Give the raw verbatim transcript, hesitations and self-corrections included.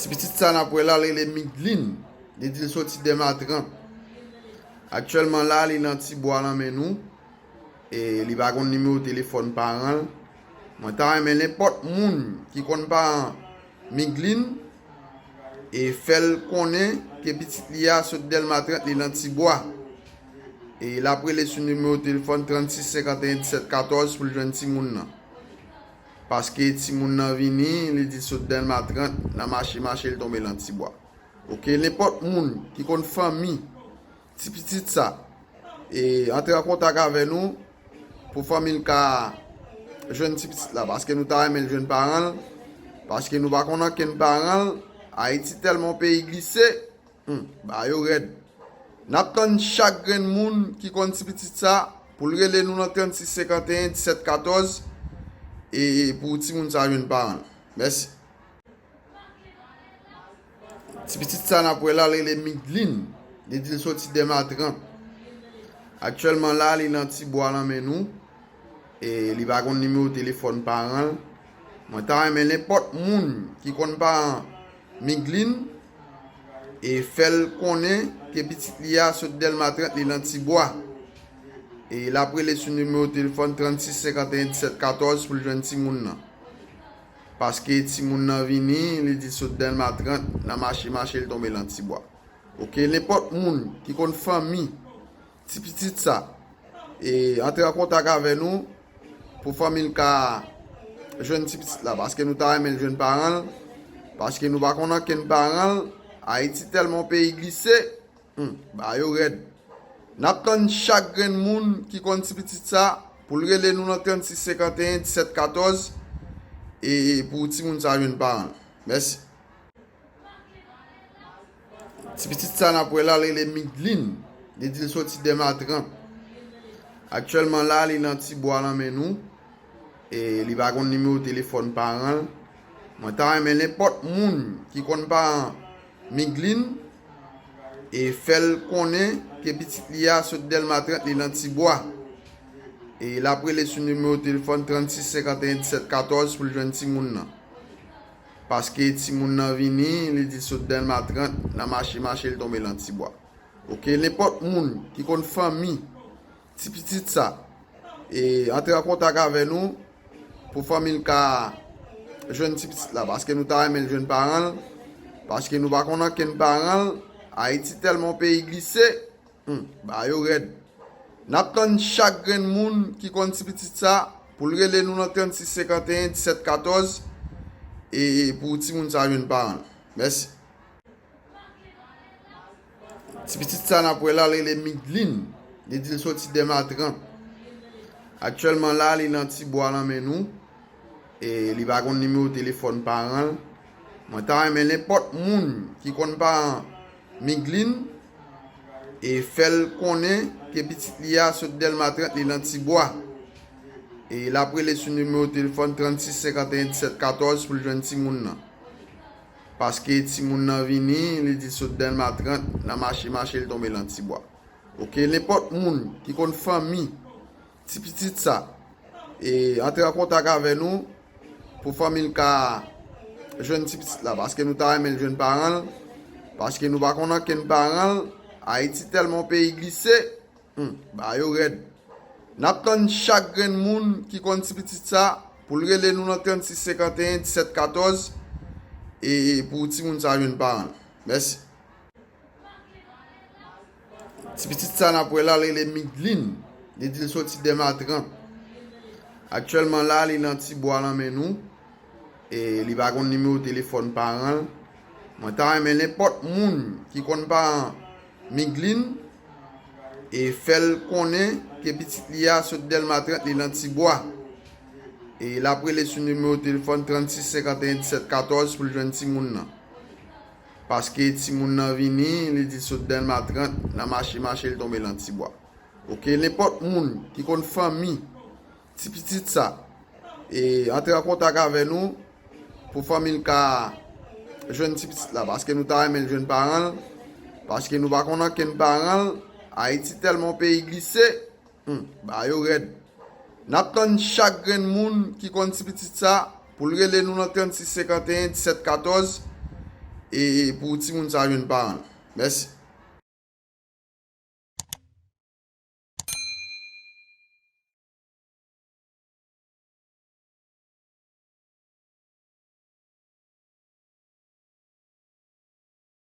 Ti pitit sa n ap wè la, l rele Miglin. Li di l soti Dèma trant. Aktyèlman la, li nan Tibwa nan men nou. E li pa konn nimewo telefòn paran l. Mwen ta renmen nenpòt moun ki konn paran Miglin e fè l konnen ke pitit li a sot Dèlma trant, li nan Tibwa. E l ap rele sou nimewo telefòn trannsis senkanteyen disèt katòz pou l jwenn timoun nan. Paske timoun nan vini, li di sot Dèlma trant, nan mache mache, li tonbe nan Tibwa. Oke, nenpòt moun ki konn fanmi ti pitit sa, e antre an kontak avè nou pou fanmi l ka jwenn ti pitit la, paske nou ta renmen l jwenn paran l, paske nou pa konn ankenn paran l. Ayiti tèlman yon peyi glise, hmm, ba yo rèd. N ap tann chak grenn moun ki konn ti pitit sa pou l rele nou nan trannsis senkanteyen disèt katòz, e pou timoun sa jwenn paran l. Mèsi. Ti pitit sa n ap wè la, l rele Miglin. Li di l soti Dèma trant. Aktyèlman la, li nan Tibwa nan men nou. E li pa konn nimewo telefòn paran l. Mwen ta renmen nenpòt moun ki konn paran Miglin e fè l konnen ke pitit li a sot Dèlma trant, li nan Tibwa. E l ap rele sou nimewo telefòn trannsis senkanteyen disèt katòz pou l jwenn timoun nan. Paske timoun nan vini, li di sot Dèlma trant, nan mache mache, li tonbe nan Tibwa. Oke, nenpòt moun ki konn fanmi ti pitit sa, e antre an kontak avè nou pou fanmi l ka jwenn ti pitit la, paske nou ta renmen l jwenn paran l, paske nou pa konn ankenn paran l. Ayiti tèlman yon peyi glise, hmm, ba yo rèd. N ap tann chak grenn moun ki konn ti pitit sa pou l rele nou nan trannsis senkanteyen disèt katòz, e pou timoun sa jwenn paran l. Mèsi. Ti pitit sa n ap wè la, l rele Miglin. Li di l soti Dèma trant. Aktyèlman la, li nan Tibwa nan men nou. E li pa konn nimewo telefòn paran l. Mwen ta renmen nenpòt moun ki konn paran Miglin e fè l konnen ke pitit li a sot Dèlma trant, li nan Tibwa. E l ap rele sou nimewo telefòn trannsis senkanteyen disèt katòz pou l jwenn timoun nan. Paske timoun nan vini, li di sot Dèlma trant, nan mache mache, li tonbe nan Tibwa. Oke, nenpòt moun ki konn fanmi ti pitit sa, e antre an kontak avè nou pou fanmi l ka jwenn ti pitit la, paske nou ta renmen l jwenn paran l, paske nou pa konn ankenn paran l. Ayiti tèlman yon peyi glise, hmm, ba yo rèd. N ap tann chak grenn moun ki konn ti pitit sa pou l rele nou nan trannsis senkanteyen disèt katòz, e pou timoun sa jwenn paran l. Mèsi. Ti pitit sa n ap wè la, l rele Miglin. Li di l soti Dèma trant. Aktyèlman la, li nan Tibwa nan men nou. E li pa konn nimewo telefòn paran l. Mwen ta renmen nenpòt moun ki konn paran Miglin e fè l konnen ke pitit li a sot Dèlma trant, li nan Tibwa. E l ap rele sou nimewo telefòn trannsis senkanteyen disèt katòz pou l jwenn timoun nan. Paske timoun nan vini, li di sot Dèlma trant, nan mache mache, li tonbe nan Tibwa. Oke, nenpòt moun ki konn fanmi ti pitit sa, e antre an kontak avè nou pou fanmi l ka jwenn ti pitit la, paske nou ta renmen l jwenn paran l, paske nou pa konn ankenn paran l. Ayiti tèlman yon peyi glise, hmm, ba yo rèd. N ap tann chak grenn moun ki konn ti pitit sa pou l rele nou nan trannsis senkanteyen disèt katòz, e pou timoun sa jwenn paran l. Mèsi. Ti pitit sa n ap wè la, l rele Miglin. Li di l soti Dèma trant. Aktyèlman la, li nan Tibwa nan men nou. E li pa konn nimewo telefòn paran l. Mwen ta renmen nenpòt moun ki konn paran Miglin e fè l konnen ke pitit li a sot Dèlma trant, li nan Tibwa. E l ap rele sou nimewo telefòn trannsis senkanteyen disèt katòz pou l jwenn timoun nan. Paske timoun nan vini, li di sot Dèlma trant, nan mache mache, li tonbe nan Tibwa. Oke, nenpòt moun ki konn fanmi ti pitit sa, e antre an kontak avè nou pou fanmi l ka jwenn ti pitit la, paske nou ta renmen l jwenn paran l, paske nou pa konn ankenn paran l. Ayiti tèlman yon peyi glise, hmm, ba yo rèd. N ap tann chak grenn moun ki konn ti pitit sa pou l rele nou nan trannsis senkanteyen disèt katòz, e pou timoun sa jwenn paran l. Mèsi.